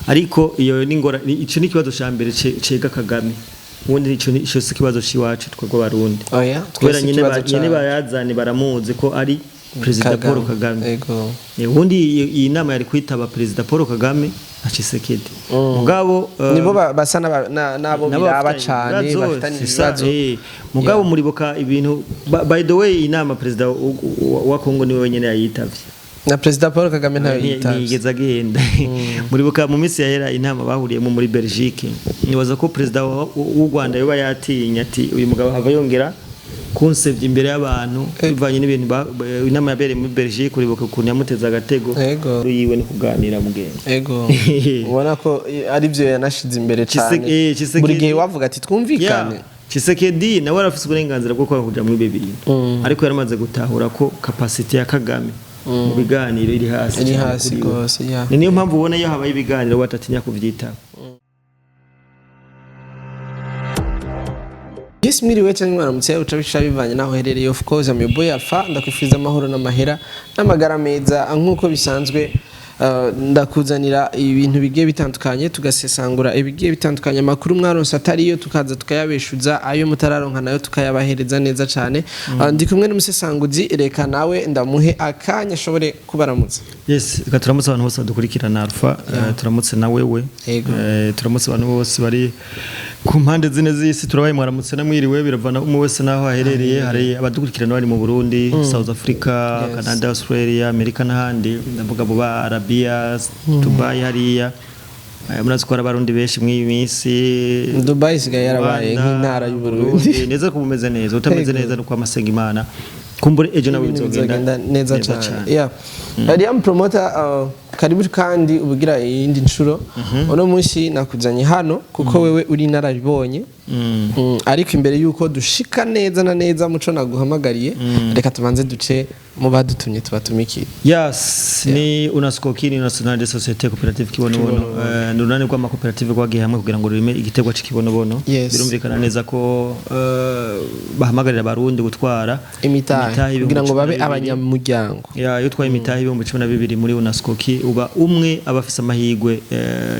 Ariko iyo ni ngora, ico ni ikibazo ca mbere cega Kagame. Ubundi ico si ikibazo c'iwacu twebwe Abarundi. Oya. Kubera Twese nyene ikibazo nyene bayazane baramuzi ko ari Perezida Paul Kagame. Ubundi iyi nama yari kwitaba Perezida Paul Kagame na Tshisekedi, mugabo nibo basa n'abo nabo biraba bafitanye cane, ibibazo, bafitanye c'est ça, ibibazo. Mugabo muribuka ibintu, by the way, iyi nama perezida wa Kongo niwe wenyene yayitavye. Na Perezida Paul Kagame ntayo yitavye. Ntiyigeze agenda. Muribuka mu minsi yahera inama bahuriyemo muri Belgique. Nibaza ko perezida w'u Rwanda yoba yatinya ati: "Uyu mugabo hava yongera kunsevya imbere y'abantu," bivanye n'ibintu inama yabereye muri Belgique. Uribuka ukuntu yamuteze agatego. Yiwe ni kuganira, mugenzi. Ego, ubona ko ari byo yanashize imbere cane. Tshisekedi- Buri gihe wavuga ati twumvikane. Yeah. Tshisekedi nawe arafise uburenganzira bwo kwanga kuja muri ibi bintu, ariko yaramaze gutahura ko capacité ya Kagame mu biganiro iri hasi Iri cane hasi kuri we. gose, yeah. Ni niyo mpamvu ubona iyo habaye ibiganiro batatinya kuvyitaba. Yes, mwiriwe cyangwa mwaramutse, uca bisha bivanye naho uherereye. Of course, I'm your boy Alpha. Ndakwifuriza amahoro n'amahera n'amagara meza. Nk'uko bisanzwe, ndakuzanira ibintu bigiye bitandukanye, tugasesangura ibigiye bitandukanye, amakuru mwaronse atariyo tukaza tukayabeshuza, ayo mutararonka nayo tukayabahereza neza cyane. Ndi kumwe n'umusesanguzi, reka nawe ndamuhe akanya ashobore kubaramutsa. Yes, reka turamutse abantu bose badukurikirana, Alpha. Turamutse na wewe. Yego. Turamutse abantu bose bari ku mpande zine z'isi. Turabaye mwaramutse na mwiriwe, biravana umwe wese naho aherereye. Hari abadukurikirana bari mu Burundi, South Africa, Canada, Australia, Amerika n'ahandi. Ndavuga abo ba Arabia, Dubai hariya. Murazi ko hari Abarundi benshi mw'iyi minsi. Dubai isigaye yarabaye Rwanda, nk'intara y'Uburundi. Neza ko bumeze neza, utameze Yego. neza nuko amasenga Imana kumbure ejo nawe Ibintu bizogenda bizogenda neza cyane. Yeah. Liam Promoter, karibu kandi ubugira iyindi nshuro. Uno munsi nakuzanye hano kuko wewe uri inararibonye. Ariko imbere yuko dushika neza na neza muco naguhamagariye, reka tubanze duce mu badutumye tubatumikire. Yes, ni Unascoki, ni National de Société Coopérative Kibonobono. Ni urunani rw'amakoperative rwagiye hamwe kugira ngo rurime igiterwa c'ikibonobono. Birumvikana neza ko bahamagarira Abarundi gutwara imitahe kugira ngo ibihumbi babe 12. abanyamuryango. Ya, iyo utwaye imitahe 12,000 muri Unascoki, uba umwe aba afise amahirwe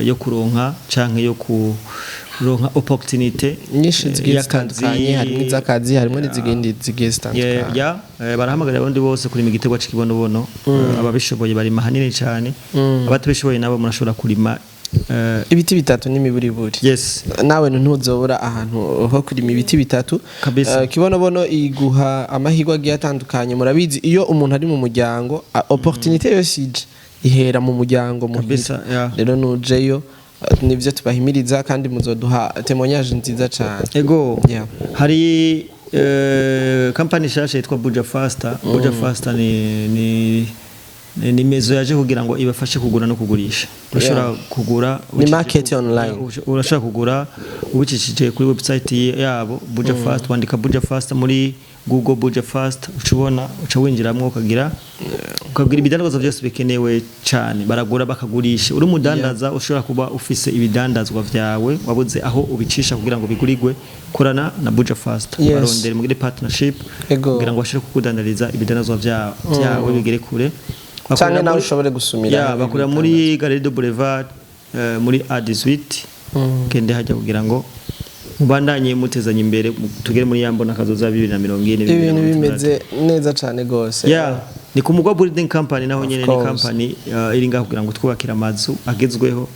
yo kuronka canke yo kuronka opportunité nyinshi zigiye y'akazi. zitandukanye, harimo iz'akazi, harimo n'izindi zigiye zitandukanye. Ya, barahamagarira abarundi bose kurima igiterwa c'ikibonobono. Ababishoboye barima hanini cyane, abatabishoboye nabo murashobora kurima Ibiti bitatu n'imiburiburi. Nawe ntuzobura ahantu ho kurima ibiti bitatu. Kabisa. Kibonobono iguha amahirwe agiye atandukanye. Murabizi, iyo umuntu ari mu muryango, opportunité yose ije ihera mu muryango muhira. Kabisa, yeah. Rero nujeyo, nivyo tubahimiriza kandi muzoduha témoignage nziza cyane. Ego. Hari kampani nshasha yitwa Buja Faster. Buja Faster ni mezo yaje kugira ngo ibafashe kugura no kugurisha. Urashobora kugura Ni market online. Urashobora kugura ubicishije kuri website yabo Buja Fast. Wandika Buja Fast muri Google, Buja Fast, uca ubona, uca winjiramwo, ukagira ibidandazwa byose bikenewe cyane. Baragura, bakagurisha. Uri umudandaza, ushobora kuba ufise ibidandazwa vyawe wabuze aho ubicisha kugira ngo bigurigwe, korana na Buja Fast. Barondere mugire partnership kugira ngo bashobore kukudandariza ibidandazwa vyawe bigere kure. Canke Bakorera nawe ushobore gusumira Ya, bakorera muri Galerie de Boulevard, muri A18. Kende hajya kugira ngo mubandanye mutezanye imbere, tugere muri yambona kazoza 2040, Ibintu 2060. bimeze neza cyane gose. Yeah. Ni ku Mugwa Building Company naho nyene, ni course. company iri ngaho kugira ngo twubakire amazu agezweho.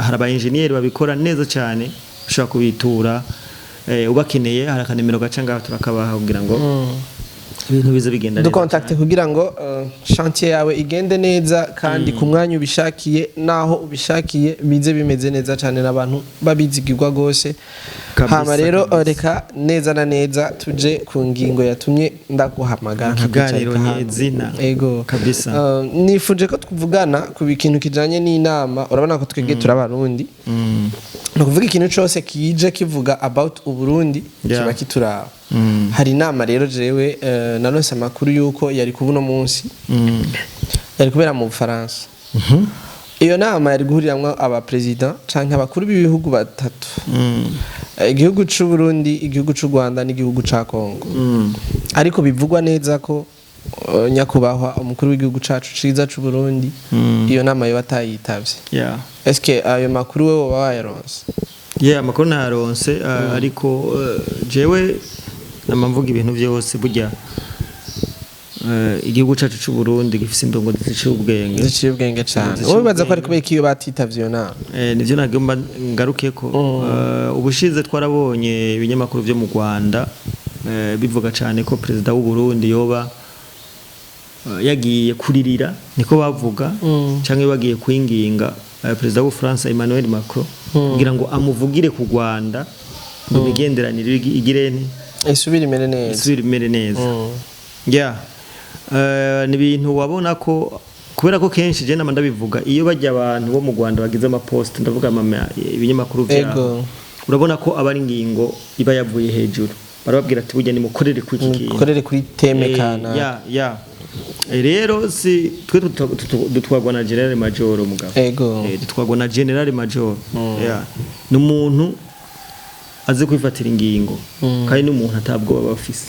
Hari aba engineer babikora neza cyane, ushobora kubitura ubakeneye. Hari akanimero gaca ngaho, turakabaha kugira ngo ibintu bize bigenda neza. Dukontakte kugira ngo chantier yawe igende neza kandi ku mwanya ubishakiye naho ubishakiye, bize bimeze neza cyane n'abantu babizigirwa gose. Hama rero reka neza na neza tuje ku ngingo yatumye ndaguhamagara Ikiganiro nkakwicarika hano. nyezina. Ego. Kabisa. Nifuje ko tuvugana ku kintu kijanye n'inama. Urabona ko twebwe turi Abarundi, ni ukuvuga ikintu cyose kije kivuga about Uburundi kiba kituraba. Hari inama rero jewe naronse amakuru yuko yari kuba uno munsi, yari kubera mu Bufaransa. Iyo nama yari guhuriramwo abaperezida canke abakuru b'ibihugu batatu: igihugu c'u Burundi, igihugu c'u Rwanda n'igihugu ca Congo. Ariko bivugwa neza ko nyakubahwa umukuru w'igihugu cacu ciza c'u Burundi iyo nama yoba atayitavye. Eske ayo makuru wewe woba wayaronse? Yeah, amakuru nayaronse, ariko jewe nama mvuga ibintu byose. Burya igihugu cacu c'u Burundi gifise indongozi ziciye ubwenge. Ziciye ubwenge cane. Ziciye Wowe wibaza ko ari ubwenge. kubera ko iyo batitavye iyo nama? Nivyo nagomba ngarukeko. Ubushize twarabonye ibinyamakuru vyo mu Rwanda bivuga cane ko perezida w'u Burundi yoba yagiye kuririra, niko bavuga, canke bagiye kwinginga perezida w'u Faransa Emmanuel Macron kugira ngo amuvugire ku Rwanda ngo imigenderanire igire nte? Isubire imere neza. Isubire imere neza. Yeah. Ni ibintu wabona ko kubera ko kenshi je nama ndabivuga, iyo bajya abantu bo mu Rwanda bagize amaposte, ndavuga ibinyamakuru vyabo, urabona ko aba ari ingingo iba yavuye hejuru, barababwira ati burya nimukorere kuri iki kintu. Mukorere kuri thème kana. Ya. Rero si twe dutwagwa na Général Major mugabo. Dutwagwa na Général Major. Yeah. Ni umuntu azi kwifatira ingingo kandi n'umuntu atabwoba aba afise.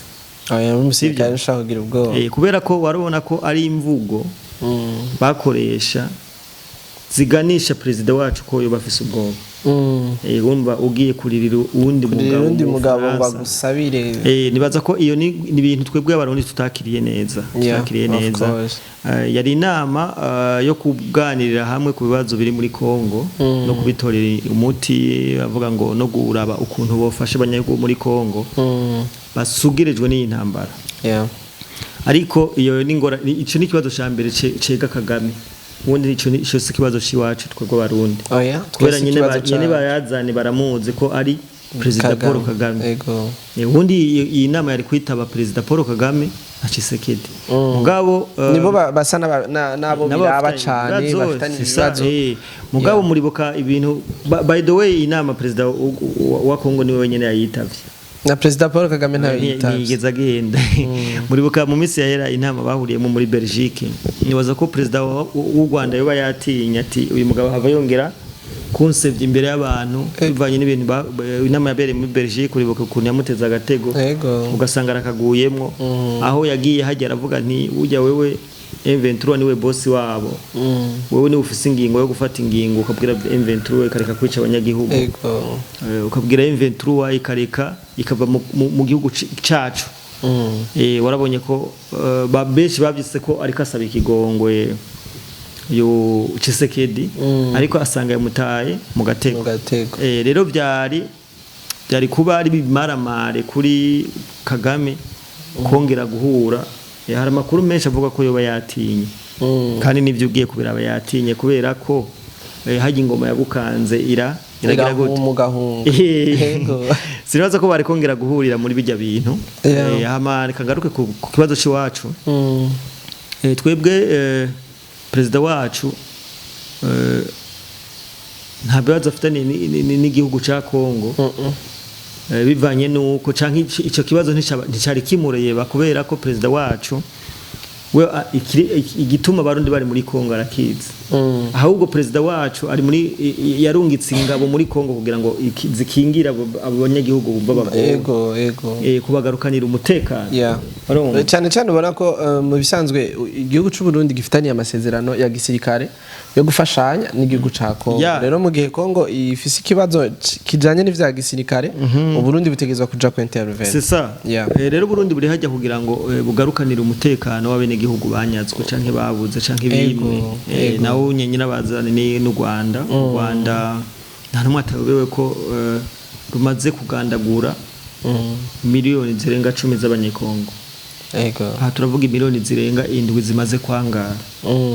Oya, umusirikare ushaka kugira ubwoba. Kubera ko warabona ko ari imvugo bakoresha ziganisha perezida wacu ko yoba afise ubwoba. Wumva ugiye kuririra uwundi Kurira mugabo uwundi mu mugabo ngo Bufaransa. agusabire. Nibaza ko iyo ni ibintu twebwe Abarundi tutakiriye neza. Tutakiriye Of neza. course. Yari inama yo kuganirira hamwe ku bibazo biri muri Kongo no kubitorera umuti, bavuga ngo no kuraba ukuntu bofasha abanyagihugu muri Kongo basugirijwe n'iyi ntambara. Ariko iyo ni ngora, ico ni ikibazo ca mbere cega Kagame. Ubundi ico si ikibazo c'iwacu twebwe Abarundi. Oya, kubera twese nyine ikibazo nyene cacu. bayazane baramuzi ko ari Perezida Paul Kagame. Ubundi iyi nama yari kwitaba Perezida Paul Kagame na Tshisekedi. Mugabo Nibo basa n'abo nabo biraba bafitanye cane, ibibazo, bafitanye c'est ça, ibibazo. Mugabo muribuka ibintu, by the way, iyi nama perezida wa Kongo niwe wenyene yayitavye. Na Perezida Paul Kagame ntawe yitavye. Ntiyigeze agenda. Muribuka mu minsi yahera inama bahuriyemo muri Belgique, nibaza ko perezida w'u Rwanda yoba yatinya ati uyu mugabo hava yongera kunsevya imbere y'abantu, bivanye n'ibintu inama yabereye muri Belgique. Uribuka ukuntu yamuteze agatego, ugasanga arakaguyemwo, aho yagiye hajya aravuga nti ujya wewe M23 niwe boss wabo, wewe niwe ufise ingingo yo gufata ingingo, ukabwira M23 ikareka kwica abanyagihugu. Ukabwira M23 ikareka ikava mu gihugu cacu. Warabonye ko benshi bavyise ko ariko asaba ikigongwe yo Tshisekedi, ariko asanga yamutaye mu gatego. Mu gatego. Rero byari kuba ari bimaramare kuri Kagame kongera guhura. Hari amakuru menshi avuga ko yoba yatinye, kandi nivyo ugiye kubiraba yatinye, kubera ko hajya ingoma yagukanze ira iragira gute? Irahuma ugahunga. Sinibaza ko bari kongera guhurira muri bijya bintu. Hama reka ngaruke ku kibazo c'iwacu. Twebwe perezida wacu nta bibazo afitanye n'igihugu ca Kongo. Bivanye nuko canke ico kibazo nticari kimureba, kubera ko perezida wacu we igituma Abarundi bari muri Kongo arakizi. Ahubwo perezida wacu ari muri yarungitse ingabo muri Kongo kugira ngo zikingire abo banyagihugu bumva bagowe. Ego ego. Kubagarukanira umutekano. Urumva? Cyane cyane ubona ko mu bisanzwe igihugu cy'u Burundi gifitaniye amasezerano ya gisirikare yo gufashanya n'igihugu ca Kongo. Rero mu gihe Kongo ifise ikibazo kijanye n'ivya gisirikare, u Burundi butegerezwa kuja ku intervenir. C'est ça. Rero Burundi buri hajya kugira ngo bugarukanire umutekano w'abenegihugu banyazwe canke babuze canke bimwe. Nawo nyine abazane ni n'u Rwanda. U Rwanda nta numwe atayobewe ko rumaze kugandagura miliyoni zirenga 10 z'Abanyekongo. Aha turavuga miliyoni zirenga 7 zimaze kwangara.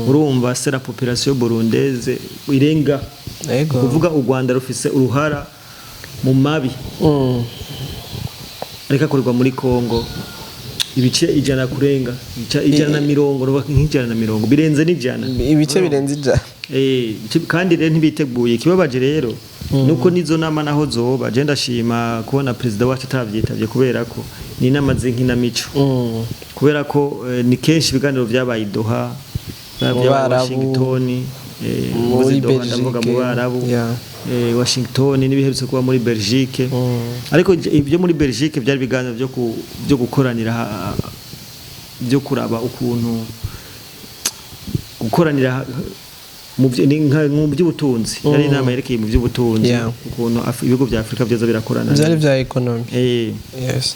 Urumva c'est la population burundaise irenga. Kuvuga u Rwanda rufise uruhara mu mabi ariko akorerwa muri Kongo, ibice 100 kurenga, ibice 120, ruba nk'120, birenze n'ijana. Ibice birenze 100. Kandi rero ntibiteguye. Ikibabaje rero nuko nizo nama naho zoba, je ndashima kubona perezida wacu atavyitabye, kubera ko ni inama z'inkinamico, kubera ko ni kenshi ibiganiro vyabaye i Doha, vyabaye Barabu. Washington, Muri mvuze Doha ndavuga mu Belgique. Barabu, Washington n'ibiherutse kuba muri Belgique. Ariko ibyo muri Belgique byari ibiganiro byo gukoranira byo kuraba ukuntu gukoranira mu by'ubutunzi. Yari inama yerekeye mu by'ubutunzi, ukuntu ibihugu bya Afurika byoza birakorana. Byari bya economy. Yes.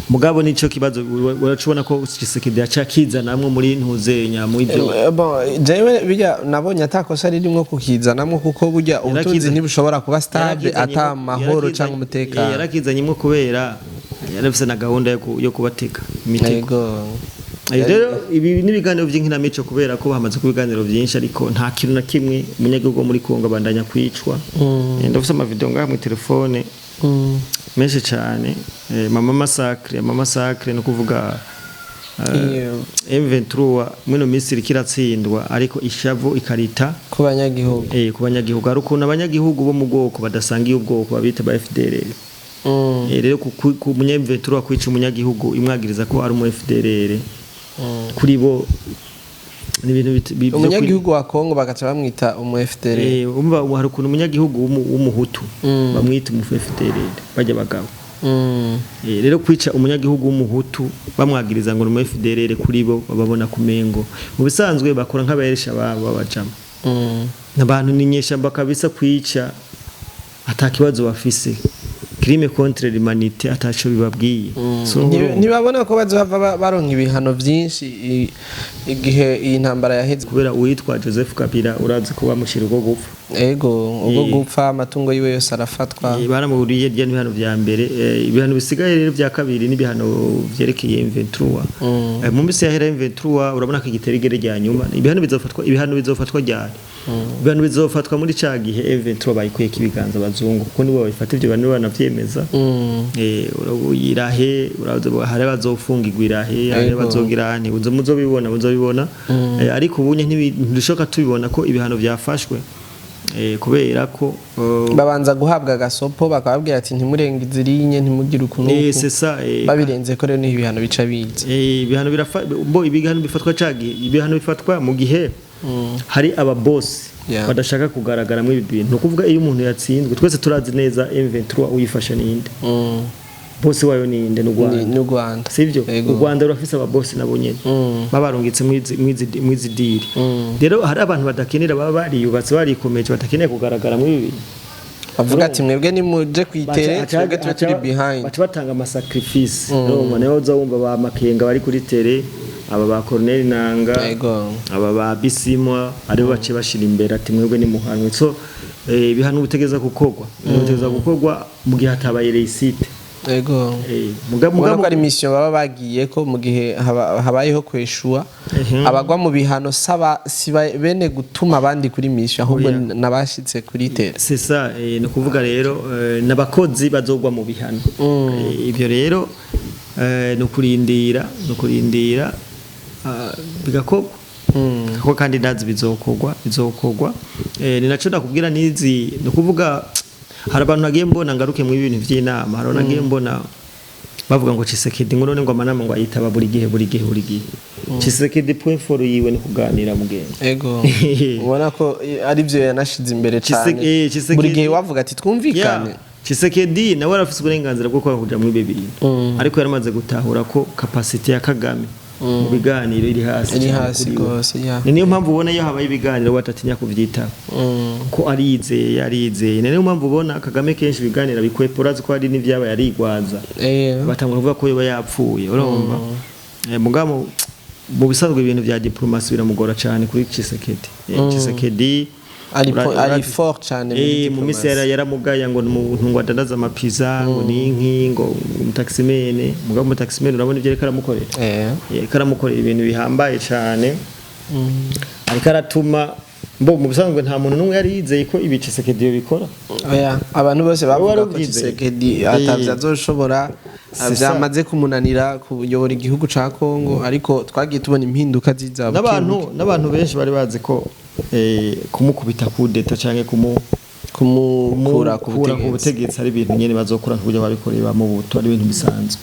Mugabo nico kibazo uracubona ko Tshisekedi yaca kizanamwo muri ntuzenya mu ibyo. Bon, jewe bijya nabonye atakosa ririmwo kukizanamwo, kuko burya ubutunzi ntibushobora kuba stable ata mahoro cyangwa umutekano. Yarakizanyemo kubera yarafise na gahunda yo kubatega imitego. Rero ibi n'ibiganiro by'inkinamico, kubera ko bamaze kuba ibiganiro byinshi, ariko nta kintu na kimwe. Umunyagihugu wo muri Kongo abandanya kwicwa. Ndafise amavideo ngaha mu telefone menshi cyane. Mama massacre, mama massacre, no kuvuga M23 mwino minsi iriko iratsindwa, ariko ishavu ikarita ku banyagihugu. Ku banyagihugu. Hari ukuntu abanyagihugu bo mu bwoko badasangiye ubwoko babita ba FDLR. Rero ku munya M23 kwica umunyagihugu imwagiriza ko ari umu FDLR, kuri bo ni ibintu Umunyagihugu wa Kongo bagaca bamwita umu FDLR. Umva, hari ukuntu umunyagihugu w'umuhutu bamwita umu FDLR, bajya bagabo. Rero kwica umunyagihugu w'umuhutu bamwagiriza ngo ni umu FDLR, kuri bo bababona kumengo mu bisanzwe bakora nk'abayeresha babo babajama. Abantu ni inyeshyamba kabisa, kwica ata kibazo bafise, crime contre l'humanité ataco bibabwiye. So, Ntibabona ko bazohava baronka ibihano vyinshi igihe iyi ntambara yaheze? Kubera uwitwa Joseph Kabila urazi ko bamushira ubwo gupfa. Ego, ubwo gupfa, amatungo yiwe yose arafatwa. Baramuburiye rya n'ibihano vya mbere. Ibihano bisigaye rero vya kabiri n'ibihano vyerekeye M23. Mu minsi yahera M23 urabona ko igiterigere rya nyuma. Ibihano bizofatwa, ibihano bizofatwa ryari? Ibihano bizofatwa muri ca gihe M23 bayikuyeko ibiganza abazungu, kuko nibo babifata ivyo bantu banavyemeza. Irahe uraza hari bazofungirwa irahe, hari bazogira nti uzo muzobibona, muzobibona. Ariko ubunye ntibishoka tubibona ko ibihano vyafashwe, kubera ko Babanza guhabwa agasopo, bakababwira ati ntimurenge izirinye, ntimugire uku n'uku. C'est ça. Babirenze ko rero niho ibihano bica biza. Ibihano birafa bo, ibihano bifatwa cagihe, ibihano bifatwa mu gihe hari aba boss badashaka kugaragara muri ibi bintu. Ni ukuvuga iyo umuntu yatsinzwe, twese turazi neza M23 uyifasha ninde, boss wayo ninde? Ni u Rwanda. Ni u Rwanda. Sivyo? Yego. U Rwanda rurafise aba boss nabo nyene babarungitse mwizi deal. Rero hari abantu badakenera, baba bariyubatse, barikomeje, badakeneye kugaragara muri ibi bintu. Bavuga ati mwebwe nimuje kwitere, twebwe tuba turi behind. Baca batanga amasacrifice. Urumva niho uza wumva ba Makenga bari kuri terrain, aba ba Corneille Nanga, aba ba Bisimwa, aribo bace bashira imbere ati mwebwe ni muhanwe. So ibihano butegeza gukorwa, butegeza gukorwa mu gihe hatabaye réussite. Ubona mugabo ko ari mission baba bagiye ko mu gihe habayeho kweshua, abagwa mu bihano saba si bene gutuma abandi kuri mission, ahubwo Oya. nabashitse kuri terrain. C'est ça. Ni ukuvuga rero n'abakozi bazogwa mu bihano. Ibyo rero ni ukurindira bigakorwa, kuko kandi ndazi bizokorwa, bizokorwa. Ni naco ndakubwira nizi, ni ukuvuga hari abantu nagiye mbona, ngaruke mu ibintu vy'inama, hari abantu nagiye mbona bavuga ngo Tshisekedi ngo none ngo amanama ngo ayitaba buri gihe, buri gihe, buri gihe. Tshisekedi point fort yiwe ni kuganira, mugenzi. Ego, ubona ko ari byo yanashize imbere cyane. Tshisekedi- Buri gihe wavuga ati twumvikane. Yeah. Tshisekedi nawe arafise uburenganzira bwo kuba kuja muri ibi bintu, ariko yaramaze gutahura ko capacité ya Kagame mu biganiro iri hasi Iri cyane hasi kuri we. rwose, yeah. Ni niyo mpamvu ubona iyo habaye ibiganiro batatinya kuvyitaba, ko arizeye, arizeye. Ni niyo mpamvu ubona Kagame kenshi ibiganiro bikwepa. Urazi ko hari n'ivyabaye arigwaza, batangura kuvuga ko yoba yapfuye. Urumva, mugabo mu bisanzwe ibintu vya diplomasi biramugora cyane kuri Tshisekedi. Tshisekedi Ari fort cyane muri mu minsi diplomasi. Yaramugaya ngo ni umuntu ngo adandaza amapiza, ngo ni inki, ngo umutaximene. Mugabo umutaximene urabona ibyo ariko aramukorera. Ariko aramukorera ibintu bihambaye cyane, ariko aratuma bo mu bisanzwe nta muntu n'umwe yari yizeye ko ibi Tshisekedi bikora. Oya, abantu bose bavuga Wari ko ubyizeye? Tshisekedi atavyo azoshobora, C'est ça. vyamaze kumunanira kuyobora igihugu ca Kongo, ariko twagiye tubona impinduka ziza buke N'abantu buke. n'abantu benshi bari bazi ko kumukubita kudeta canke Kumukura ku kumukura ku butegetsi. butegetsi ari ibintu nyene bazokora kuburyo babikoreye ba Mobutu, ari ibintu bisanzwe.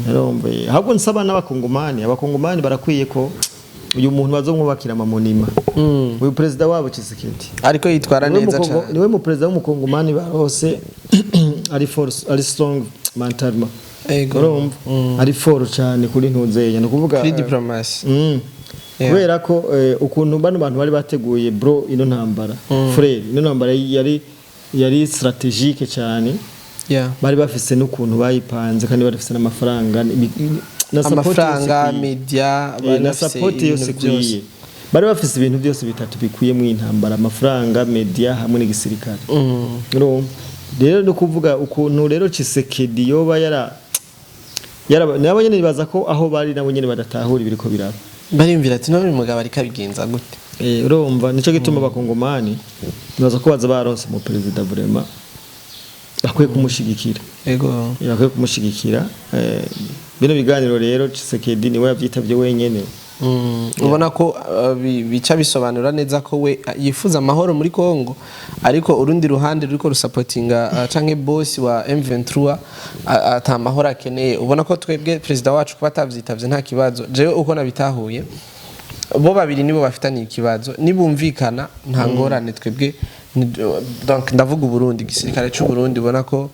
Urumva, ahubwo nsaba n'abakongomani, abakongomani barakwiye ko uyu muntu bazomwubakira amamonima, uyu perezida wabo Tshisekedi. Ariko yitwara Niwe neza cane. Niwe mu perezida w'umukongomani barose ari force, ari strong mentalement. Ego. Urumva ari fort cyane kuri ntuzenya, ni ukuvuga kuri diplomatie. Kubera ko ukuntu bano bantu bari bateguye, bro, ino ntambara, frère, ino ntambara yari stratégique cyane. Bari bafise n'ukuntu bayipanze, kandi bari bafise n'amafaranga na support yose amafaranga, ikwiye. media, bari Na bafise support ibintu yose byose. ikwiye. Bari bafise ibintu byose bitatu bikwiye mu intambara: amafaranga, media hamwe n'igisirikare. Urumva rero, no kuvuga ukuntu rero Tshisekedi yoba yara nabo nyene, nibaza ko aho bari nabo nyene badatahura ibiriko biraba. Bariyumvira ati: "None uyu mugabo ariko abigenza gute?" Urumva nico gituma abakongomani nibaza ko baza baronse mu perezida vraiment bakwiye kumushigikira. Bakwiye kumushigikira. Bino biganiro rero, Tshisekedi niwe yavyitavye wenyene. Ubona ko bica bisobanura neza ko we yifuza amahoro muri Congo, ariko urundi ruhande ruriko rusapotinga canke boss wa M23 ata amahoro akeneye. Ubona ko twebwe perezida wacu kuba atavyitavye nta kibazo. Jewe uko nabitahuye, bo babiri nibo bafitaniye ikibazo, nibumvikana nta ngorane. Twebwe donc ndavuga Uburundi, igisirikare cy'u Burundi, ubona ko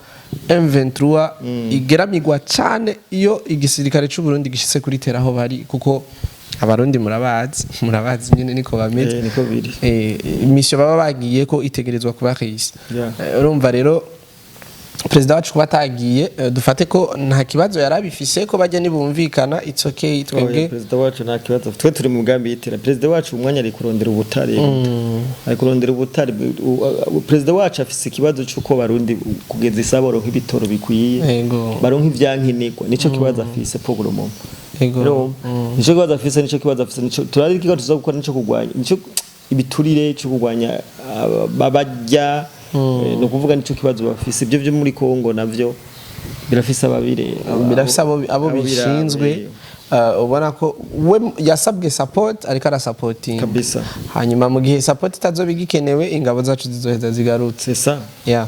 M23 igeramigwa cyane iyo igisirikare cy'u Burundi gishitse kuri terrain aho bari, kuko Abarundi murabazi nyine niko bameze. Niko biri. Mission baba bagiye ko itegerezwa kuba réussie. Urumva rero, perezida wacu kuba atagiye, dufate ko nta kibazo yarabifise, ko bajya nibumvikana, it's okay. Twebwe Oya, perezida wacu nta kibazo, twe turi mu mugambi y'iterambere. Perezida wacu umwanya ari kurondera ubutare, ari kurondera ubutare. Perezida wacu afise ikibazo c'uko Barundi kugeza isaha baronka ibitoro bikwiye, baronka ivyankenerwa. Nico kibazo afise pour le moment. Rero, nico kibazo afise, nico kibazo afise, nico turari ikibazo tuza gukora, nico kurwanya, nico ibiturire, cyo kurwanya babarya. Ni ukuvuga nico kibazo bafise. Ibyo byo muri Kongo navyo birafise ababire Birafise abo bishinzwe. Ubona ko we yasabwe support, ariko arasapotinga. Kabisa. Hanyuma mu gihe support itazoba igikenewe, ingabo zacu zizoheza zigarutse. C'est ça. Yeah.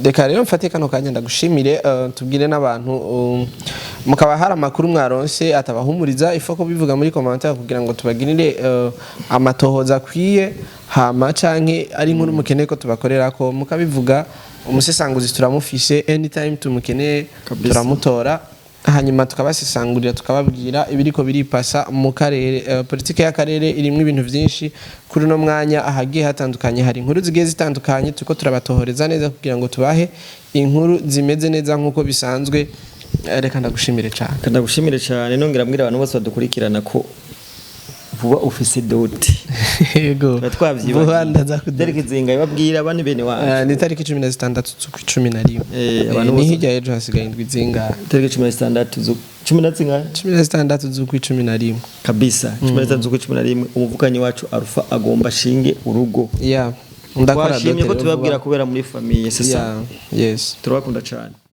Reka rero mfate kano kanya ndagushimire, tubwire n'abantu, mukaba hari amakuru mwaronse atabahumuriza, ifo ko bivuga muri commentaire kugira ngo tubagirire amatohoza akwiye, hama canke ari inkuru mukeneye ko tubakorera ko mukabivuga. Umusesanguzi turamufise, anytime tumukeneye turamutora, hanyuma tukabasesangurira, tukababwira ibiriko biripasa mu karere. Politike y'akarere irimwo ibintu vyinshi kuri uno mwanya, ahagiye hatandukanye hari inkuru zigiye zitandukanye, turiko turabatohoreza neza kugira ngo tubahe inkuru zimeze neza nk'uko bisanzwe. Reka ndagushimire cyane. Ndagushimire cyane, nongera mbwira abantu bose badukurikirana ko vuba ufise dot. Yego. Tuba twavyibagiye. Vuba ndaza kuduha. Derek Zinga babwira abandi bene wacu. Ni tariki 16 z'ukwa 11. Abantu Ni bose- hirya y'ejo, hasigaye indwi zingahe? Tariki 16 cumi na zingahe? 16 z'ukwa 11. Kabisa, 16 z'ukwa 11, umuvukanyi wacu Alpha agomba ashinge urugo. Yeah, ndakora Twashimye dot ko rero tubabwira vuba. kubera muri famille, c'est ça. Yeah, yes. Turabakunda cyane.